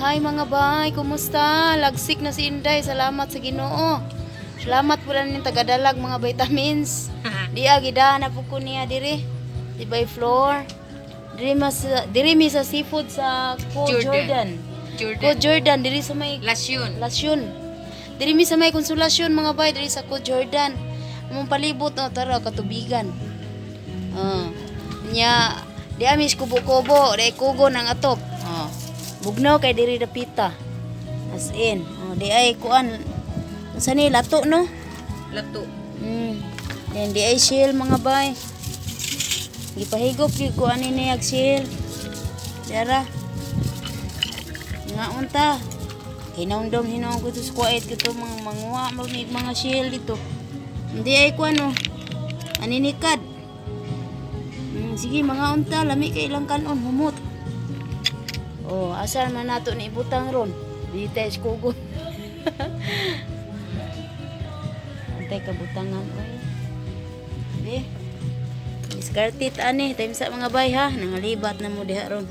Hi, mga bay, kumusta? Lagsik na si Inday, salamat sa Ginoo. Salamat po lang ning tagadalag mga vitamins. Diya gidana po ko niya diri. Di by floor. Diri mas diri mi sa seafood sa Co Jordan. Jordan. Co Jordan. Jordan diri sa may Lasyon. Lasyon. Diri mi sa may Konsolasyon, mga bay, diri sa Co Jordan. Among palibot no, tara katubigan. Ah. Nya di amis kubo-kubo, di kugo ng atop. Oh. Bugnaw kay diri dapita. As in, oh, di ay kuan. Unsa ni lato, no? Lato. Then di ay shell, mga bay. Gipahigop gyud ko ani niya og shell. Dara. Nga unta. Hinungdom hinong ko to sa kuwait kito mga manguha mag mga shell dito. Hindi ay kuan oh. Aninikad. Sige mga unta, lami kay ilang kanon humot. Oh, asal man nato ni ibutang ron. Di tayo sa kugon. Antay kabutangan oy. Be. Diskarte ta ani time sa mga bay ha, nangalibat na mo diha ron.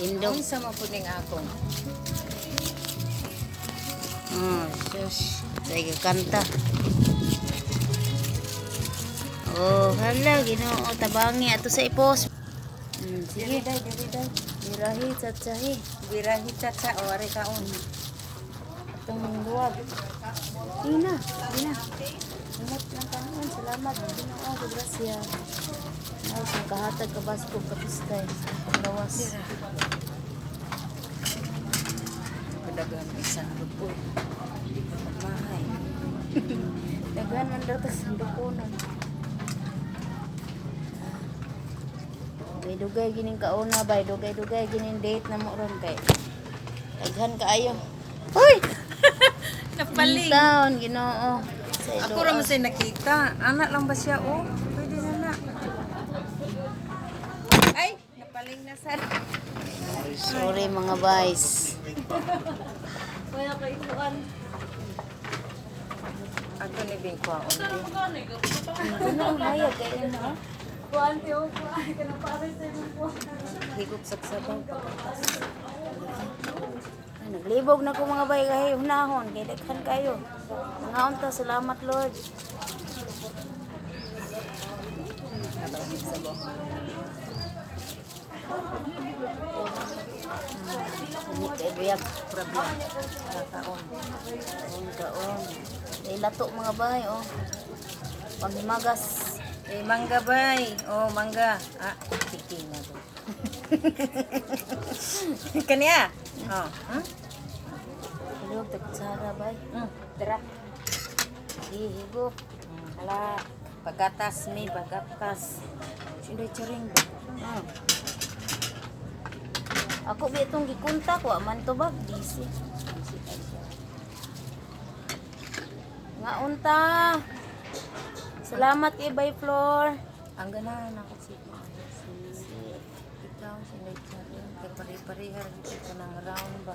Tindog. Unsa man pud ning akong? Oh, sus. Sige, kanta. Oh, hala, Ginoo, tabangi ato sa ipos. Sige. Diri day, diri day. Birahi, tsatsahi. Birahi tsa o are kaon. Atong duwag. Ina, ina. Umot lang kanon. Salamat, Ginoo, grasya. Ay, kung kahatag ka basko kapistay. Paglawas. Padagan isang lupo. Di pa pagmahay. Daghan man daw tas sandukonon. Dugay-dugay gining kauna bay, dugay-dugay gining date na mo ron kay. Daghan kaayo. Hoy! Napaling. Taon Ginoo. Sa Ako ra man say nakita. Anak lang ba siya oh? Pwede na na. Ay, napaling na sad. Sorry, mga guys. Wala kay kuan. Ato ni Bing kuan. Ano hayag kay mo? Higop sa sabaw pagkatas. Ay, naglibog na ko, mga bay, kay hunahon kay daghan kayo. Mga unta, salamat Lord. Hindi kay buyag. Problem. Kaon. Kaon kaon. Ay lato, mga bay, oh. Panghimagas. Eh, mangga bay. Oh, mangga. Ah, tiking na to. Kaniya. Oh, Hilog tag kutsara, bay. Tara. Hihigop. Hala, pagatas mi, pagatas. Sindoy charing ba? Ah. Ako ba itong gikunta ko man to ba? Busy. Busy kay siya. Nga unta. Salamat kay Bay Floor. Ang ganahan ako si si ikaw sindoy charing kay pare-pareha ra gyud ka ng round ba.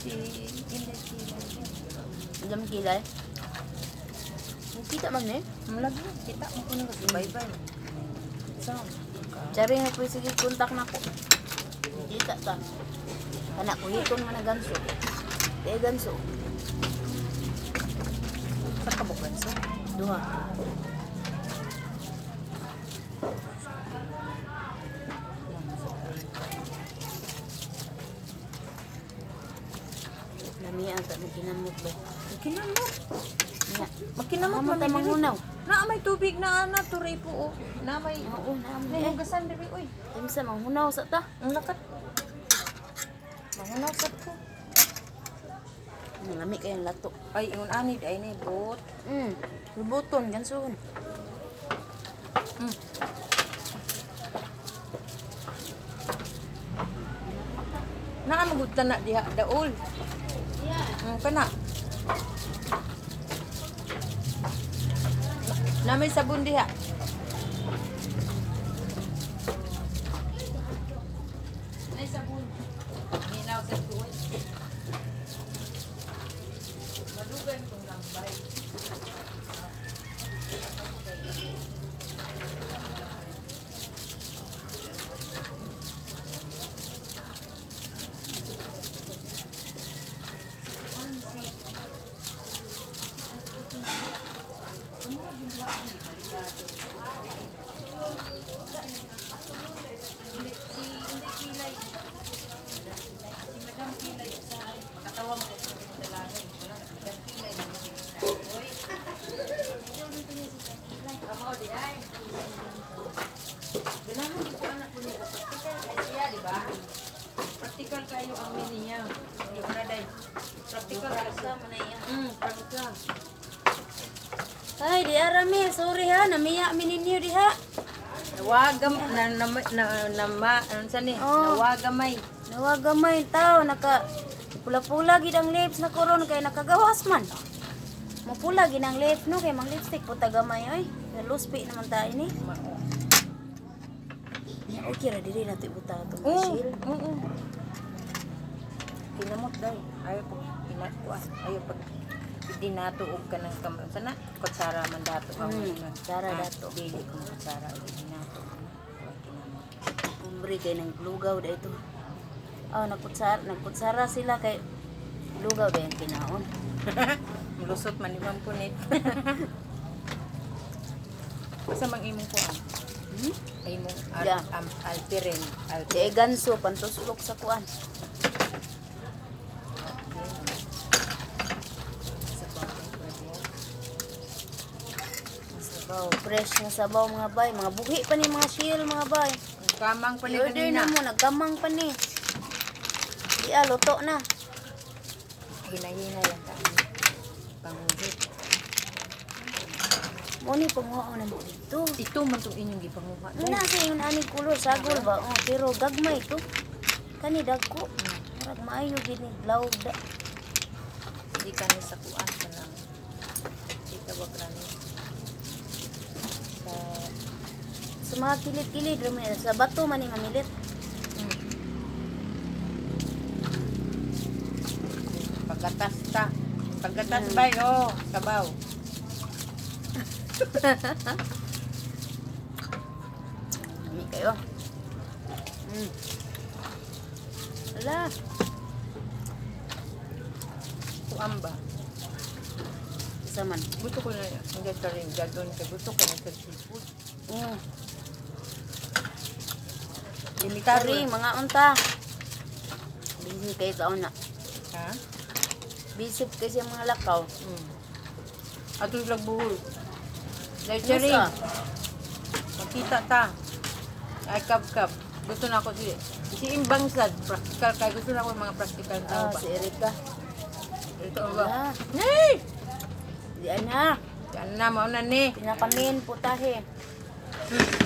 Si Inday Kilay. Alam kilay. Kita man eh. Lagi kita mo kuno kasi bye-bye. So, Charing na po, sige kontak na ko. Kita ta. Kana ko hiton man na ganso. Di ganso. Sa kabukan so. Duha. Lamian ta mo kinamot ba? Kinamot. Nya. Makinamot Amo man ta diri. mangunaw. Na may tubig na ana turay po oh. Na may Oo, na mo. may Eh, hugasan diri oy. unsa manghunaw sa ta? Ang lakat. Mangunaw sad ko. Lami kayong lato. Ay, ingon ani ay ni bot. Lubuton gansuhon. Naa magud na diha daol. Kana. Na may sabon diha. May sabon. Hinaw sa tuoy. Madugan kong lambay. kayo ang mini niya. Hindi ko na dahil. Practical Sa man na iya. Practical. Ay, di arami, sorry ha, namiya mi ninyo diha. Nawagam na na na, na, ma, ano sa ni? Oh. Nawagamay. Nawagamay tao naka pula-pula gid ang lips na koron kay nakagawas man. Mapula gid ang lips no kay mang lipstick puta gamay oy. Luspi naman tayo ni. Mao. Ya, okay ra diri nato ibuta atong Oo, shield. oo. Kinamot day. Ayaw pag inakuan. Ayaw pag dinato og kanang kam sana kutsara man dato ang Kutsara dato. Dili kung kutsara og dinato. Wa kinamot. Umbre kay nang lugaw da ito. Oh, nagkutsara, nagkutsara sila kay lugaw da yung kinaon. Lusot man ni Ma'am Punit. Asa mang imong kuan? Hmm? Ay imong al, Yeah. alpirin. Alpirin. Di ganso pantuslok sa kuan. Sa bawang pwede. Sabaw, fresh nga sabaw mga bay, mga buhi pa ni mga shield mga bay. Ang kamang pa ni I-order kanina. na mo, nagkamang pa ni. Di ah, luto na. Hinay-hinay ang kaan. Panguhit. Mo ni panguha na mo dito. Ito man tong inyong gipanguha. Una sa ingon aning kulor sagol ba? Oh, pero gagmay to. Kani dagko. Murag maayo gid ni lawog da. Hindi ka ni sa kuan ka ng di tawag na ni sa Sa mga kilid-kilid ra man sa bato man ni mamilit. Pagkatas ta. Pagkatas bay oh, sabaw. Lami kayo. Ala, Kuan ba? isa man. Gusto ko na hindi ka rin gadon kay gusto ko na sa seafood. Oh, Limitado. sorry mga unta. Busy kayo taon na. Ha? Busy kayo sa mga lakaw. Ato lang buhol. Dahil Ano Cherry, sa? makita ta. Ay kap kap. Gusto na ako si si Imbang sad practical kay gusto na ako mga practical tao Ah, ba. si Erika. Ito ba? Ala, Hey! di ana. Yan na mao na ni. Pinakamin putahe.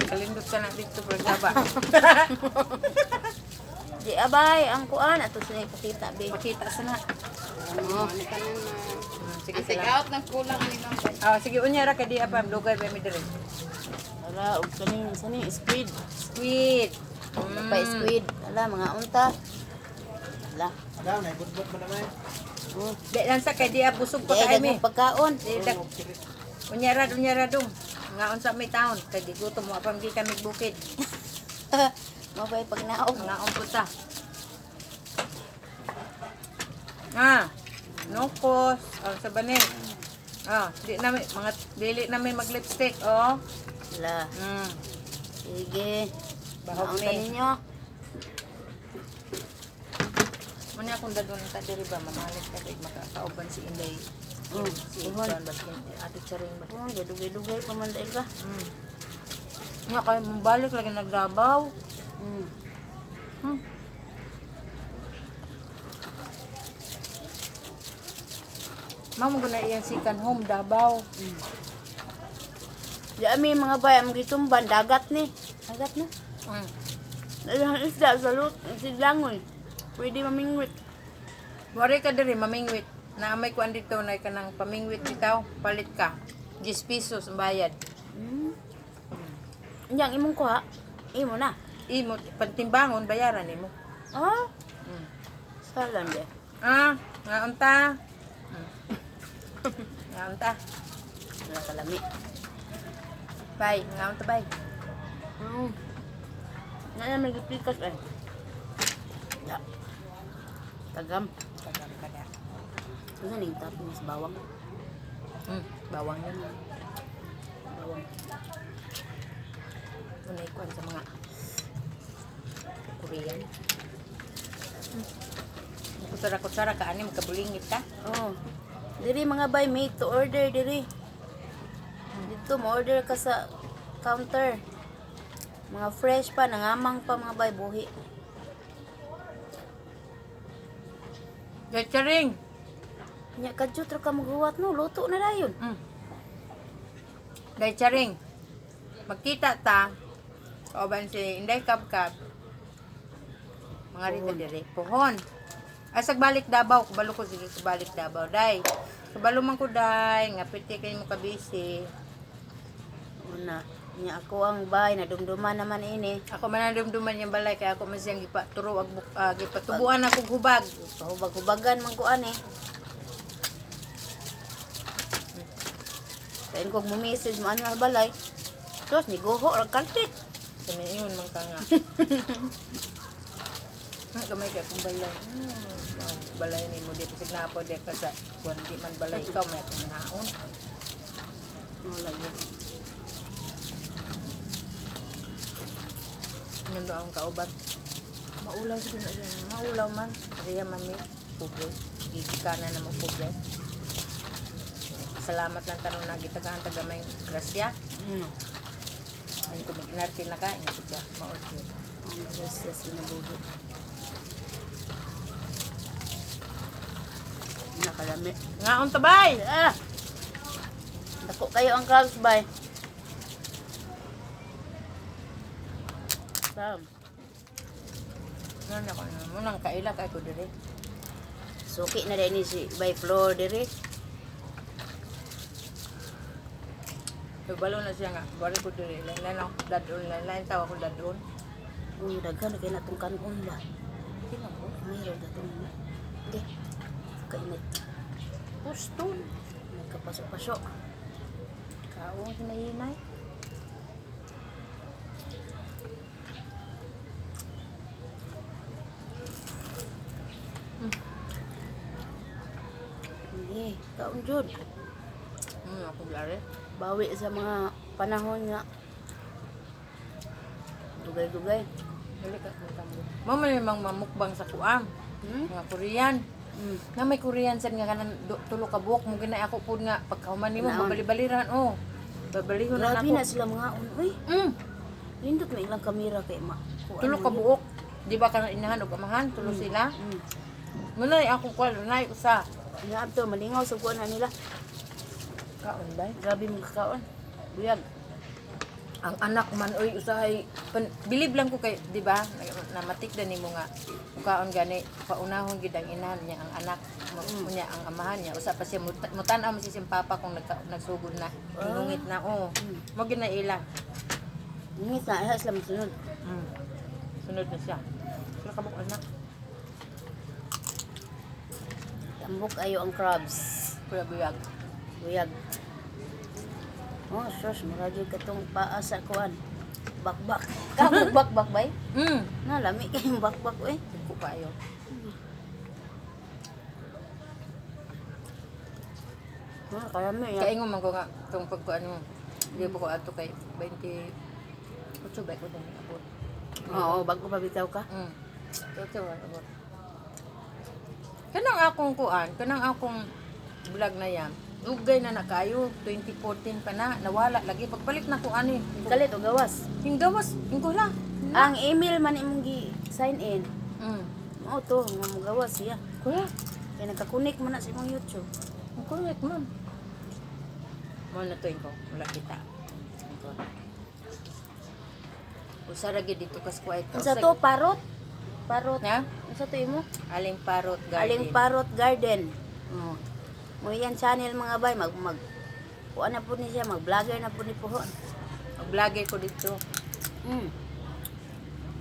Kalindot ka na dito bro ba. Di abay ang kuan ato sa ipakita be. Pakita sa na. Oh. Sige Ang take sila. out ng kulang ni Ma'am. Ah, sige unya ra kay di apa lugay ba mi diri. Ala og kaning sa ni squid. Squid. Pa squid. Ala mga unta. Ala. Daw, naibot-bot mo naman. Oh. Di lang sa kay di busog pa Di kay mi. daghang pagkaon. Di dag. Unya ra dong. Nga unsa may taon kay gigutom mo apam gi kami bukid. Mabay pagnaog. Nga pud ta. Ah, nukos, oh, sa banin. Ah, di namin mga dili namin mag lipstick, oh. Ala. Sige. Bahog Mga unta ni. ninyo. Muna akong dadon ta diri ba mamalit ka kay makakauban si Inday. Si Ihon. Iban ba Ate Charing ba. Oh, dugay-dugay pa man dahil ka. Nga kay mabalik lagi nagdabaw. Mamo guna iyang sikan home Davao. Di ami mga bay ang gitumban dagat ni. Dagat na. Daghang isda sa lut, sidlangon. Pwede mamingwit. Wari ka diri mamingwit. Na may kuan dito na kanang pamingwit bitaw, palit ka. 10 pesos ang bayad. Yang imong kuha, imo na. Imo pantimbangon bayaran nimo. Ah? Salam dia. Ah, nga unta. Nga unta. Wala kalami. Bay, nga unta bay. Na na may gipikas eh. Ya. Tagam. Tagam ka na. Ano ning toppings bawang? Bawang yun. Bawang. Unay kuan sa mga Korean. Kutsara-kutsara ka ani magkabulingit ka. Oh. Diri mga bay made to order diri. Dito mo order ka sa counter. Mga fresh pa, nangamang pa mga bay buhi. Charing. Nya kadjut ra ka maghuwat no, luto na dayon. Day Charing. Magkita ta. Kauban si Inday Kabkab. Mga rito dire. Puhon. Asag balik Davao, kabalo ko sige balik Davao day. Kabalo man ko day, nga piti kay mo kabisi. Una, nya ako ang bay nadumduman naman ini. Ako man nadumduman yung balay kaya ako man siyang gipaturo ag gipatubuan ako hubag. Pahubag-hubagan man ko ani. Kain kog mo message mo ano ang balay. Tos ni guho ra kalpit. Sumiingon man ka nga. Gamay kay akong balay. Balay ni mo di pa signapo di ka sa kuan di man balay ikaw may akong naon. Wala yun. Nando ang kauban. Maulaw siguro na siya. Maulaw man. Kaya man mi pobre. Gigikanan na mo pobre. Salamat lang tanong na gitagahan taga may grasya. Ay ko mag-inarte na ka. Ingat siya. Maulaw. Ang grasya sinabuhi. Nakalami. Ngaon tabay! Ah! Dako kayo ang crabs bay. Sam. Ano ako na mo nang kaila kay ko dire. Suki na din ni si Bay Flor dire. Kabalo na siya nga. Bari ko dire. Lain lain ako dadon. Lain lain tawa ko dadon. Uy, daghan na kay natong kanon ba. Mayroon datong. Hindi. Kainit. Pustol. Nagkapasok-pasok. Kaon hinahinay. Hindi, kaon jud. Ako blare. Bawi sa mga panahon nga dugay-dugay. Dali ka kung tambo. Mo man yung mga mamukbang sa kuam. Mga Korean. Na may Korean sad nga kanan tulo ka buok mo gina ako pud nga pagkahuman nimo Naon. mabalibaliran oh. Babalihon na Grabe nako. na sila mga uy. Lindot may ilang kamera kay ma. kuan Tulo ka man yun. buok. Di ba kanan inahan og amahan tulo sila. Muna akong kuan nay usa. Nga abto malingaw sa kuan na nila. Kaon bay. Grabe mga kaon. Buyag. Ang anak man oy usahay pan, bilib lang ko kay di ba na matik na nimo nga mukaon gani paunahon gid ang inahan niya ang anak niya ang amahan niya usa pa siya mutan-aw man siya siyang papa kung nagsugod na nungit na oh mo gid na ila. Ngit na ay sila masunod. Sunod na siya sila kabuk anak. Tambok ayo ang crabs. Kuya buyag. Buyag. Oh, sus, mura jud katong paa sa kuan. Bakbak. Kamo bakbak bay? Na lami kayong bakbak eh. Ko pa ayo. Ah, kalami ya. Kaingon man ko nga tong pagkuan mo di ba ko ato kay 28 ba ko dani abot. Oo, bago pa bitaw ka. Totoo, abot. Kanang akong kuan, kanang akong vlog na yan. Dugay na na kayo, 2014 pa na, nawala lagi. Pagpalit na ko ani. Kalit o gawas. Yung gawas, yung kula. Ang email man imong gi sign in. Mao to nga mogawas siya. Kula, Kay nagka-connect man na sa imong YouTube. ang correct man. Mo na to ko, wala kita. Usa ra gyud dito kas quiet. Unsa to parot? Parot. Na? Unsa to imo? Aling Parot Garden. Aling Parot Garden. Oh. Mo yan channel mga bay mag mag kuan na po ni siya, mag-vlogger na po ni puhon. Mag-vlogger ko dito.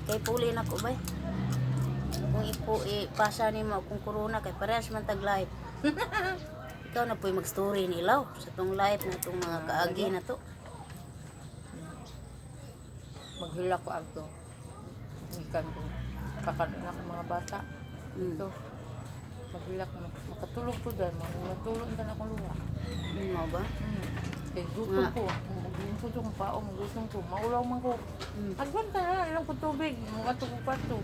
Kay puli na ko bay. Kung ipo ipasa nimo akong corona kay parehas man tag live. Ikaw na po'y mag-story nilaw sa tong live na tong mga kaagi na to. Maghila ko agto. Gikan ko. Kakaroon ako mga bata. Ito. Maghilak mo. Makatulog ko dahil. Matulog na akong luha. Mo ba? Kay gutom ko. Gutom ko kung pao. Gutom ko. Maulaw man ko. Agwan ka na. Ilang ko tubig. Mga ko kwarto.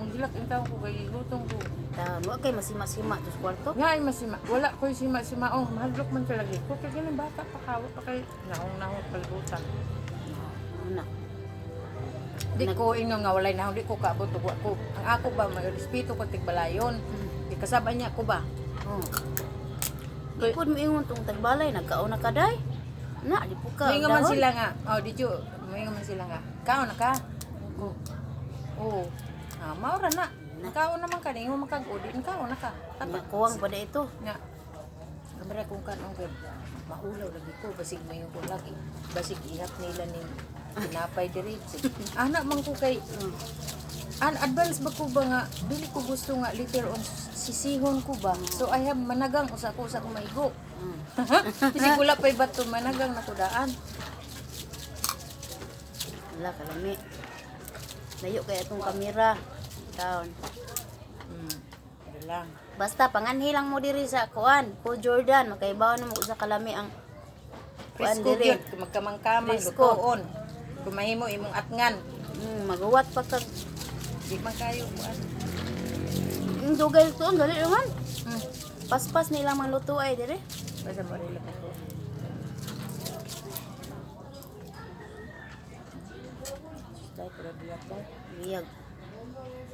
Maghilak ang tao ko. Kay gutom ko. Ta, mo kay masima-sima tos kwarto. Nga ay masima. Wala ko yung sima-sima. Oh, mahadlok man talaga. Ko kay ganun bata pa kawa pa kay nahong-nahong palibutan. Una. Di ko ingon nga walay nahong di ko kaabot og wa ko. Ang ako ba may respeto ko tigbalayon. Kasaba niya ko ba? Oh. Di pod mo ingon tong tagbalay nagkaon na ka day. Na di po ka. Moingon man dahon. sila nga. Oh, di ju. Moingon man sila nga. Kaon na ka. Ko. Oo. Ah, maura na. Kaon naman ka ningon man kag udi, kaon na ka. Nya, Tama. kuwang pa da ito. Nga. Kamera kung kanon kay maulaw lagi ko basig mayo ko lagi. Basig ihap nila ning tinapay diri. Ana man ko kay an advance ba ko ba nga dili ko gusto nga later on sisihon ko ba. So I have managang usa ko sa ko maigo. Bisig wala pa'y bato managang nakudaan. Wala kalami. Layo kay atong kamera. Taon. Ano lang. Basta panganhi lang mo diri sa kuan, ko Jordan, makaibaw na mo sa kalami ang kuan Presko diri. gyud magkamang-kamang Presko. lutoon. Kumahimo imong atngan. Maguwat pa kag Di man kayo kuan. ang dugay tuon dali naman. Paspas nila mang luto ay diri. Basta mo rin ko. Dai pero biyak ba? Biyag.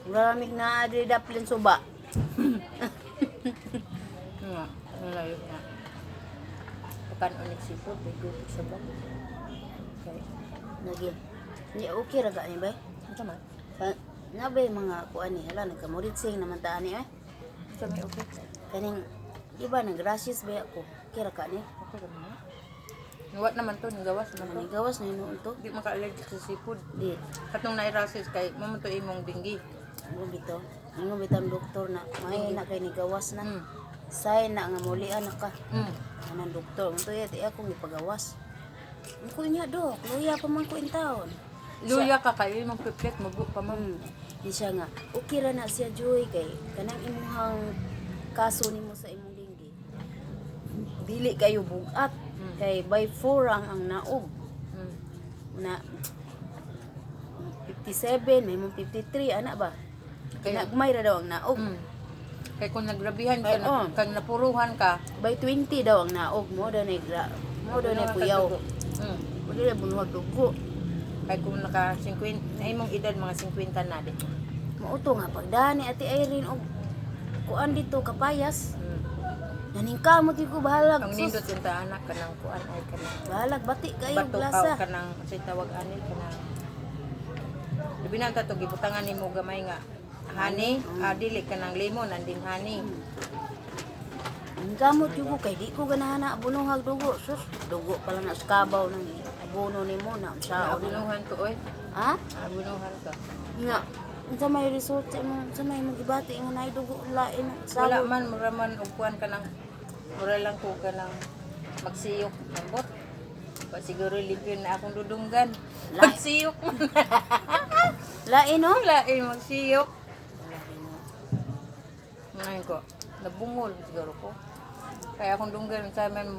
Maramig na diri daplin suba. Nga, nalayo na. Pakan ulit seafood, may gutok sa bag. Okay. Lagi. Ni okay ra gani bay. Ano man? Pa, na bay mga kuan ni hala nagkamuritsing naman ta ani eh. Sa may okay. Kaning di ba nag rashes ba ako? Okay ra ka ni. Okay ra man. Nuwat naman to, nagawas naman to. Manigawas na hinuon to. Di maka-allergic sa seafood. Di. Katong nairasis kay mo to imong dinggi. Ano bitaw? Ano bitaw ang doktor na may na kay nigawas na. Say na nga mulian na ka. Anang doktor, unto ya ti akong ipagawas. Ang ko niya dok, luya pa man ko in taon. Luya ka kayo imong piplet mugo pa man. Di siya nga, okay ra na siya Joy kay kanang imuhang kaso nimo sa imong dinggi. Dili kayo bugat kay by 4 ang naog na 57 may mong 53 ana ba? Kaya- Kinagmay ra daw ang naog. Kay kung nagrabihan ka Ay, na, oh. kang napuruhan ka, By 20 daw ang naog mo daw na mo daw na kuyaw. Mo daw na bunuhag dugo. Kay kung naka 50, ay imong edad mga 50 na di. Mauto nga pagdani Ate Irene og kuan dito kapayas. Naningkamot gyud ko bahalag. Ang Sus, nindot yung anak kanang kuan ay kanang bahalag bati kayo bato blasa. aw kanang say tawag ani kanang Labi na ta to gibutangan nimo gamay nga honey, ah, dili kanang lemon andin honey. Ningkamot gyud ko kay di ko ganahan na bunuhag dugo. Sus, dugo pala na sa kabaw nang abono nimo na unsaon. Abunuhan ko oy. Ha? Abunuhan ka. Nga unsa may result sa imong unsa may imong gibati imong naay dugo lain Wala sa man mura man og kuan kanang mura lang ko kanang magsiyok ambot. Pa siguro limpyo na akong dudunggan. Magsiyok man. Lain no? Wala eh, magsiyok. Ngayon ko, nabungol siguro ko. Kaya akong dunggan sa amin,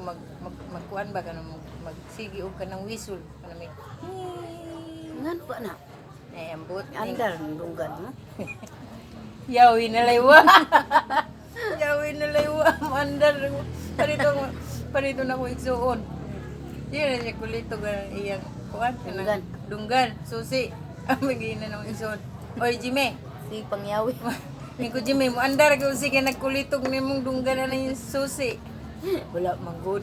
magkuan ba, kanang magsigi og kanang whistle. Kanang may, Ngan pa na. ay, ambot. Andar ng dunggan mo. Yawi na laywa. Yawi na laywa. Mandar. Parito, parito na ko igsuon. Yun na siya kulito ganun iyang kuan. Kanang Dunggan. Dunggan. Susi. Ang magiging na ng igsuon. Oy, Jimmy. Sige pangyawi. Ni ko Jimmy, mo andar ko sige nagkulitog nimong dunggan na yung susi. Wala man good.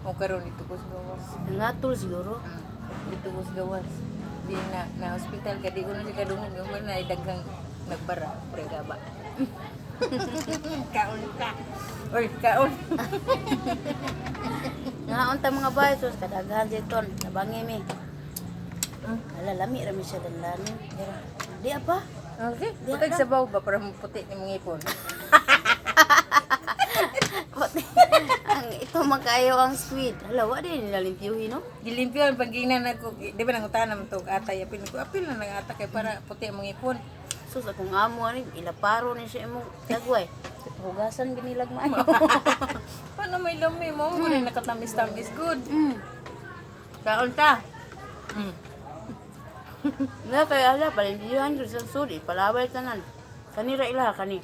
O karon dito ko sa gawas. Nangatol siguro. Dito ko sa gawas. Di na na hospital ka di ko na siya kadungog yung na ay daghang nagbara pre gaba. Kaon ka. Oy, kaon. Nga unta mga bay sus kadaghan dito nabangi mi. Ala lami ra mi siya danlani. Di apa? Okay. Butag sabaw ba para maputi ni mong ipon. Ang ito magkayo ang squid. Hala wa din nila limpyuhin no. Gilimpyo ang pagginan ako. Di ba nangutahan naman to atay apil ko apil na nang ata kay para puti ang mong ipon. Sus akong amo ani ilaparo ni siya imong dagway. Hugasan ginilag maayo. Paano may lami mo? Mo na nakatamis-tamis good. Kaon ta. Nga kay ala palimpyuhan ko sa sudi palaway tanan. Kanira ila kani.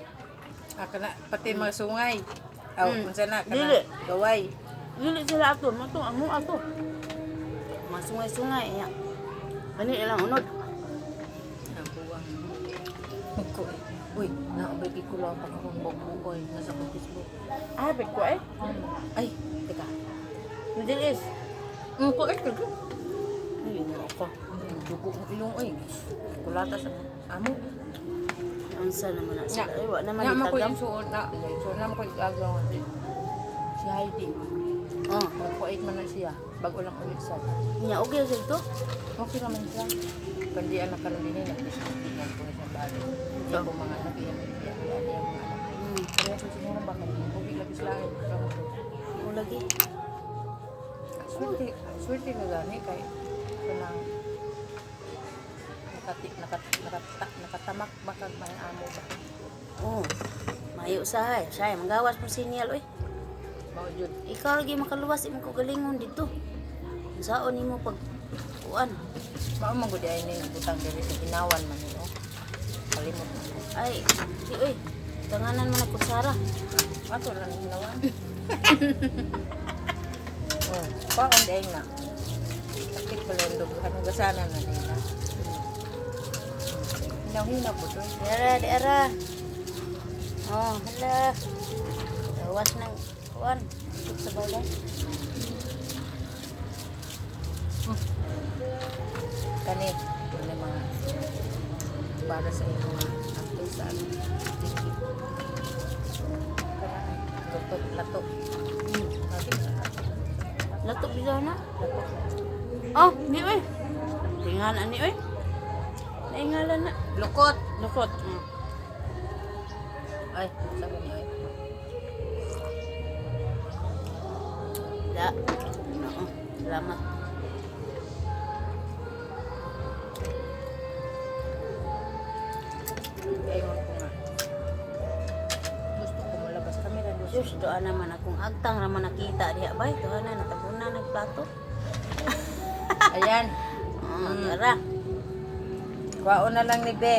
Ah, kana, pati mga sungay. Aw, unsa na kana Dili. gaway. Dili sila ato, matong amo ato. Mga sungay-sungay iya. Kani ilang unod. Ang buwang. Ko. Uy, naabay gikulata karon bago oy nasa akong Facebook. Ah, bet ko eh. Ay, teka. Middle East. Ko eh teka. Ay, yun ako. Dugo ang ilong oy. Kulata sa amo. Unsa naman na sila? Ay, wa naman Na man ko itagam. yung suon na, so na man ko igagaw. Si Heidi. Oh, Magkuait man na siya. Bago lang ulit sa. nya okay sa ito. Okay naman siya. Kundi anak karon din nag-discontinue ko na siya bali. Iya ko mga anak iya iya iya iya mga anak. Kaya ko siguro baka okay lagi sila. O lagi. Swerte, swerte ka gani kay kanang nakati nakat nakata, nakatamak baka may amo ba. Oh. Mayo usahay. Say, manggawas po sinyal oy. Mao jud. Ikaw lagi makaluwas imong kaugalingon dito. Unsaon nimo pag kuan? Mao man gud ay ning butang diri sa ginawan man ni oh. Kalimot man ko. Ay, di oy. Tanganan man ang kutsara. Ato lang ginawan. Oh, paon day na. Sakit pala yung duguhan. Hugasanan na nila. Hinaw-hinaw po to. Diara, diara. Oh, hala. Gawas ng kuan. Isip sa balay. Kani, wala mga para sa inyo mga ato sa ano. Tiki. Kana, Luto, lato. Lagi, Lato bila na. lato. Oh, di oy. Tingan ani oy. Naingalan na. Lukot! Lukot. Mm. Ay, sabi niya ay. Da. Oo. Salamat. Ingon ko nga. Gusto ko malabas kami ra doon. Sus, doa naman akong agtang raman nakita diha bay. Doa na natabunan nagplato. Ayan. Oh, tara. Kwaon na lang ni Be.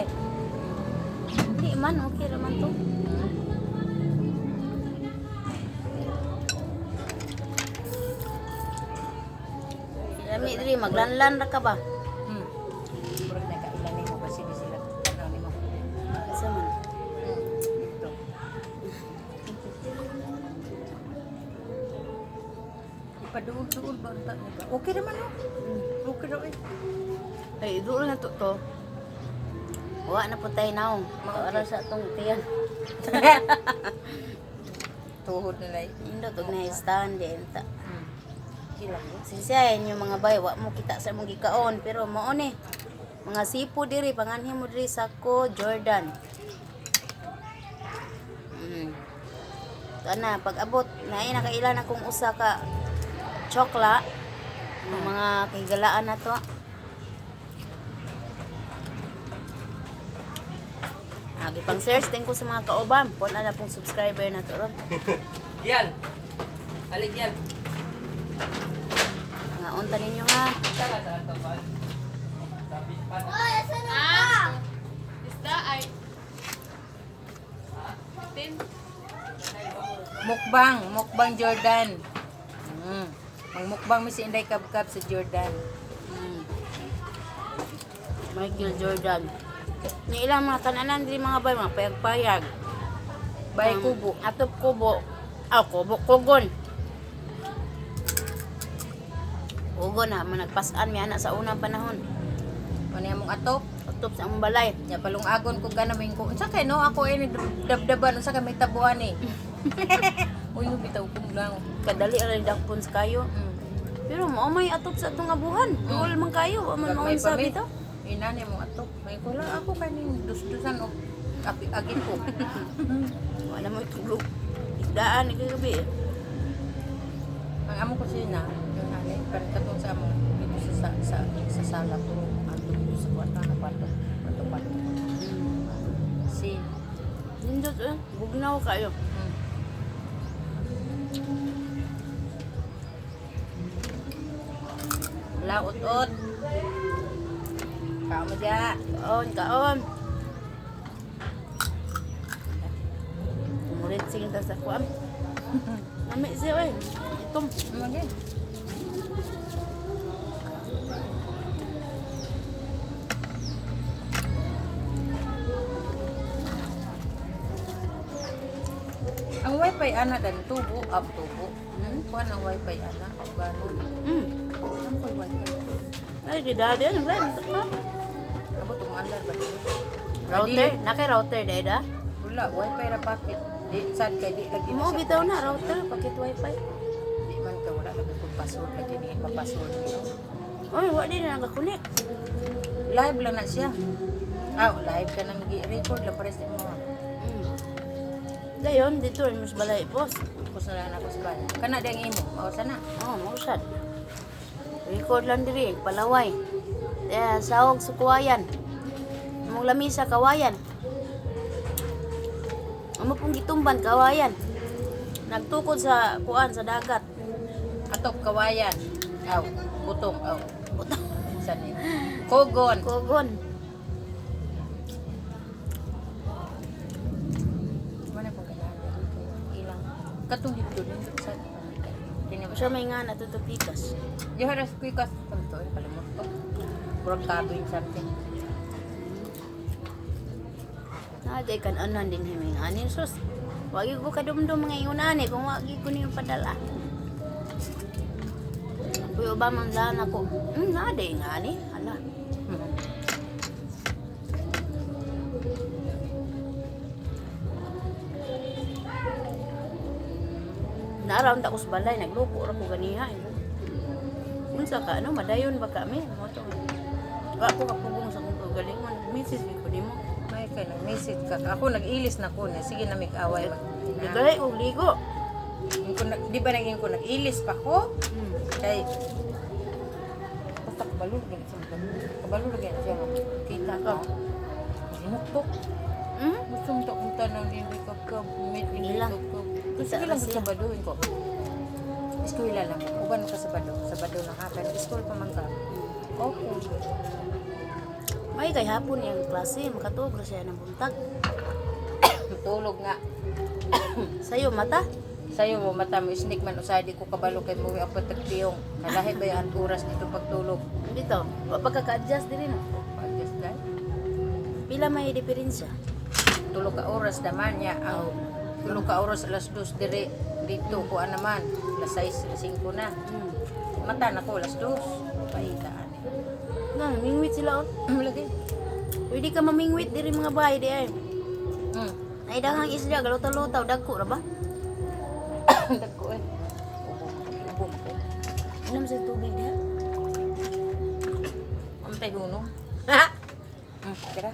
Di man okay raman to. Lami diri maglanlan ra ka ba? Murag nakailan nimo kasi di sila tanaw nimo. Asa man? Dito. Ipaduol-duol ba ang ta- ba? Okay naman oh. Okay raw eh. Ay, doon na to to. Wa na po tayo naong. Para sa atong tiyan. Tuhod nila eh. Indot og nahistahan di ta. Kila ko. Sinsya inyo mga bay, wa mo kita sa mong gikaon pero mao ni. Mga sipo diri panganhi mo diri sa ko Jordan. Kana pag abot naay nakailan akong usa ka chokla ng mga kahigalaan na to. Agi pang search din ko sa mga kauban. Pon na pong subscriber na to ron. Yan. Alik yan. Nga unta ninyo ha. Tara, tara, tara. Isda ay 15. Mukbang, mukbang Jordan. Magmukbang mi si Inday Kabkab sa Jordan. Michael Jordan. Ni ilang mga kananan diri mga bay, mga payag-payag. Bay kubo. Atop kubo. Ah, kubo kugon. Kugon na man nagpasan mi ana sa unang panahon. Ano yung mong atop? Atop sa among balay. Nya palungagon ko gana may ko. Unsa kay no ako ay dabdaban unsa kay may tabuan eh. Uy, bitaw kong lang. Kadali ra dakpon sa kayo. Pero mao may atop sa atong abuhan. Duol man kayo, wa man Gagmay maunsa pa mi. bitaw. Inani mong atop. May kula ako kaning dusdusan og api agin ko. Wala mo itulog. Isdaan ni kagabi. Eh. Ang amo ko siya na, yung nanay, pero katong sa amo dito sa sala ko, ato dito sa kwarto, na kwarto, kwarto, kwarto. Si, Nindot eh, bugnaw kayo. Laot-ot. Kao mo dya. Kaon, kaon. Umulit sing ta sa kuam. Nami siya oy. Itom. Ano Wifi ana dan tubo, up tubo. Kuan ang wifi ana, gano. Ang koy wifi. Ay, di dadi ano ba? Abot mo andar ba? Router, na kay router dai da. Wala, wifi ra packet. Di sad kay di lagi Mo na siya. bitaw na router packet wifi. Di man ka wala lagi kong password lagi ni ma-password niyo. Oy, wa di na nakakonect. Live lang na siya. Ah, live ka nang gi-record lang pares mo. Dayon dito rin mas balay boss. Kus na lang ako sa balay. Kana di ang imo, mao sana. Oh, mausad. Record lang diri, palaway. Eh, sahog sa kuwayan. Among lamisa kawayan. Amo pong gitumban kawayan. Nagtukod sa kuan sa dagat. Atop kawayan. Aw, butong aw. Butong. Sa ni. Kogon. Kogon. Mana pong ganahan dito ilang katong dito din sa kini Siya may nga natutupikas. Diha ra kuy kas kanto kalimot ko. Murag kaboy something. Naday kan anan din himing anin sus. Wagi ko kadumdum mga ingon ani kung wagi ko niyo padala. Uy, uba man daan ako. Naday nga ani. Ala. Naround ako sa balay, naglupo ra ko ganiha. Eh. Unsa ka ano, madayon ba kami? Mo to. Wa ko kapugong sa akong kaugalingon. Message ko nimo. May kay nag message ka. Ako nag-ilis na ko na sige na mig-away mag. Nagay og ligo. Ko na, di ba naging ko nag-ilis pa ko? Kay basta kabalo lagi siya kabalo lagi siya nga kita ka. Sinuktok. Gusto mo to kung tanaw ni ka ka meet ni Ilang. ka. Kita Sige lang ra siya. sa Sabado ko. Eskwela lang. Uban ka Sabado. Sabado na ka. Pero school pa man ka. Okay. May kay hapon iyang klase, makatuog ra siya ng buntag. Tulog nga. Sayo mata. Sayo mo mata mo sneak man usahay di ko kabalo kay muwi ako tagtiyong. Nalahi ba yung oras dito pagtulog? Dito, wa pa ka ka-adjust diri no. Adjust dahil. Pila may diferensya? Tulo ka oras naman niya ang tulo ka oras alas 2 dire dito kuan naman alas 6 alas 5 na. Mata na ko alas 2 paitaan. Na, mingwit sila oh. Lagi. Pwede ka mamingwit diri mga bahay di ay. Ay daghang isda galutaw-lutaw dagko ra ba? Dagko eh. Ubo ubo ko. Inom sa tubig diha. Antay hunong. Tira.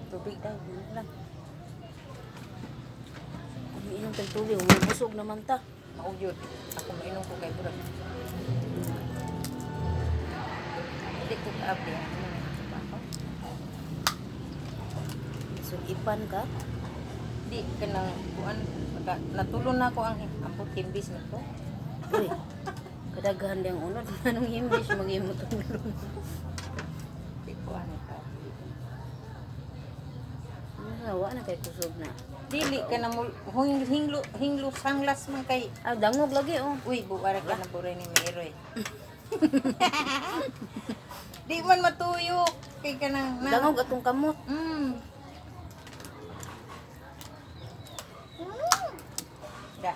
Tubig daw hunong lang. Umiinom tag tubig, umubusog naman ta. Maugyod. Ako mainom ko kay burag. Hindi ko kaabli. Ano na ito pa ako? Sugipan ka. Di ka nang kuan natulon na ako ang ampot himbis nito. Uy. Kadaghan diyang unod anong himbis magyimo tulon. Di ko ano pa. Ano wa na kay kusog na. Dili ka na mo hinglo hinglo sanglas man kay Ah, dangog lagi oh. uy buara ka na buray ni Meroy. Di man matuyo kay ka nang na. Dangog atong kamot. Da.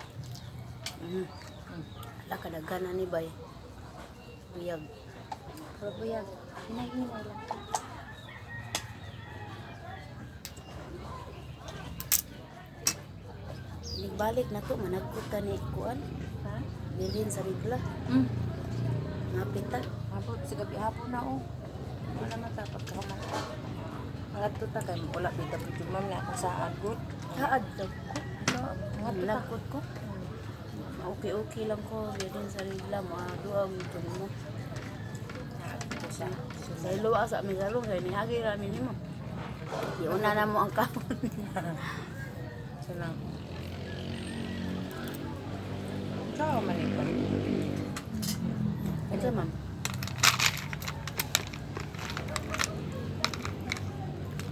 Ala kadaghan na ni bay. Buyag. Pero buyag, hinay-hinay lang. Nigbalik na to managkot ta ni kuan. Ha? Bilhin sa rigla. Ngapit ta. Hapon, sa gabi hapon na oh. Wala man ta pagkahuman. Mangadto ta kay wala bita pud ma'am na akong saad good. Haad to. Mangadto ta. Managkot ko. Okay okay lang ko bilhin sa rigla mo duag ito mo. Naadto sa. Sa ilo sa amin sa kay nihagi ra mi nimo. Iuna na mo ang kaon. So lang. Ciao man ito. Ito ma'am.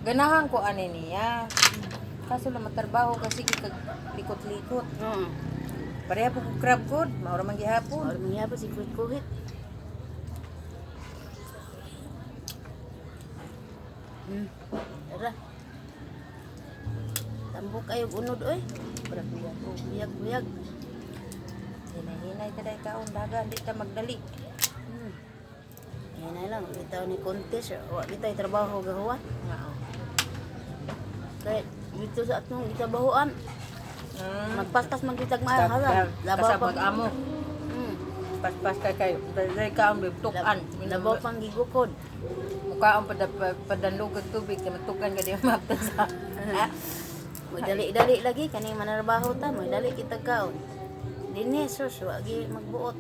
Ganahan ko ani niya. Kaso lang matrabaho kasi kag likot-likot. Oo. Pareha po ko crab good, maura man gihapon. Or mangyapon si kuhit kuhit. Tara. Tambok kayo unod oy. Para buyag. Oh, buyag buyag. Hinay-hinay ka dahil kaon dagan, di ta magdali. Yan na lang, bitaw ni contest, wa bitay trabaho gahuan. Nga oh. Kay dito sa atong gitabahoan, magpaspas man kitag maayo halang. Labaw pa. Kasabag amo. Paspas ka kay dali kaon tukan. Labaw pang gigukod. Mukaon padanlog kag tubig kay matukan ka di mapta sa. Magdali-dali lagi kani manarbaho ta, magdali kitag kaon. Dinhi sus wa gi magbuot.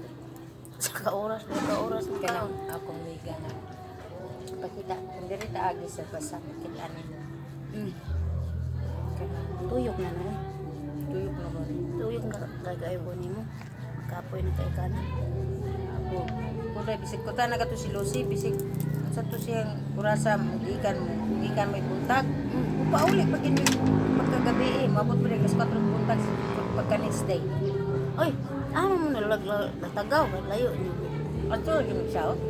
Sa ka oras, ka oras mo kaon. Kanang akong miga nga. Pakita, kung diri ta agi sa basa, kita nimo. Kanang Tuyok na no. tuyok na ba? Tuyok na kay kayo ko nimo. Kapoy na kay kanan. Ako, kuday bisig ko ta na to si Lucy, bisig sa to siyang urasa mo gikan mo, gikan may buntag. Upauli pag ini pagkagabi eh, mabot pa rin alas 4 buntag pagka next day. Oy, ano mo nalag latagaw layo niyo. Ato lagi mag-shout.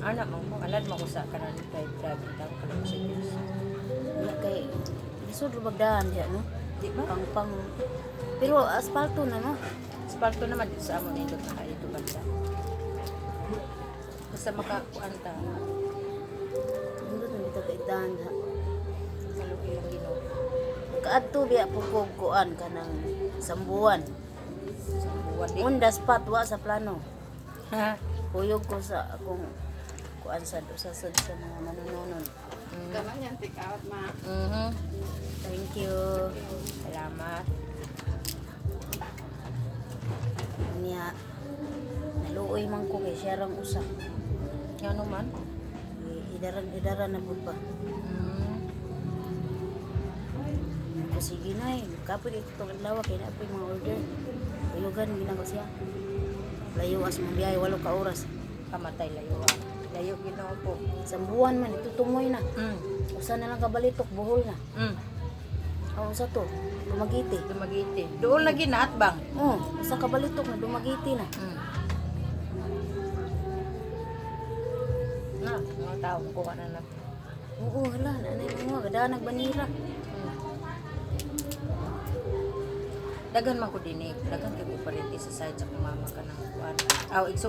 Ana mo ko, alad mo ko sa kanan drive drive tawo kanan sa Diyos. Wala kay lisod ra bagdaan diya no. Di ba? Pang pang pero asfalto na no. Asfalto naman dito sa amo nindot na kayo banda. Basta makakuan ta, Nindot na bitaw kay daan ha. maluoy lang Ginoo. Kaadto biya po ko kuan kanang Sambuan. Sa buwan di. On the spot wa sa plano. Ha? Kuyog ko sa akong kuan sa mga manunonon. Tama niyan, take out, ma. Thank you. Salamat. Niya naluoy man ko kay siya rang usa. Ngano man? Idaran-idaran na pud ba. Ko sige na eh. Kapoy kay itong adlaw kay naa po'y mga order. Kuyugan gina ko siya. Layo as mong biyahe 8 ka oras. Kamatay layo ah. Layo Ginoo po. Sambuan man ito tumoy na. Usa na lang kabalitok buhol na. Aw usa to Dumaguite. Dumaguite. Doon lagi na atbang. Oh, usa ka balitok na Dumaguite na. Na, mga tao kuha na na. Oo, hala, nanay mo gada nagbanira. Daghan man ko dinig, daghan kay ko parente sa side sa akong mama kanang kuan. Aw igso